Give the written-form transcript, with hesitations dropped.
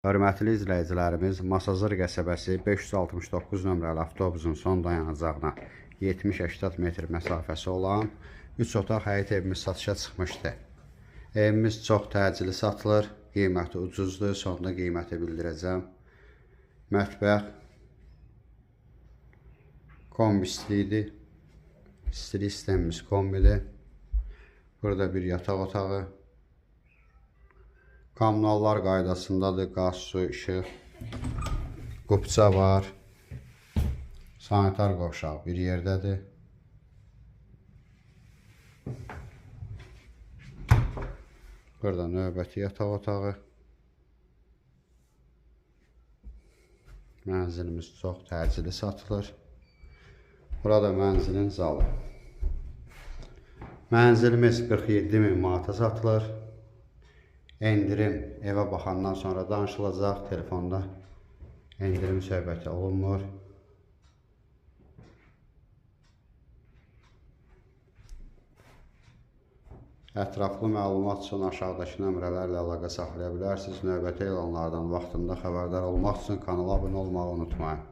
Hörmətli izləyicilərimiz, Masazır qəsəbəsi 569 nömrəli avtobusun son dayanacağına 70-80 metr məsafəsi olan 3 otaq həyət evimiz satışa çıxmışdı. Evimiz çox təcili satılır, qiyməti ucuzdur, sonda qiyməti bildirəcəm. Mətbəx kombi stilidir. İstilik sistemimiz kombidir. Burada bir yataq otağı. Kommunallar qaydasındadır. Qaz, su, işıq. Qupça var. Sanitar qovşağı bir yerdədir. Burada növbəti yataq otağı. Mənzilimiz çox təcili satılır. Burada mənzilin zalı. Mənzilimiz 47 min manata satılır. Endirim evə baxandan sonra danışılacaq. Telefonda endirim söhbəti olunmur. Ətraflı məlumat üçün aşağıdakı nömrələrlə əlaqə saxlaya bilərsiniz. Növbəti elanlardan vaxtında xəbərdar olmaq üçün kanala abunə olmağı unutmayın.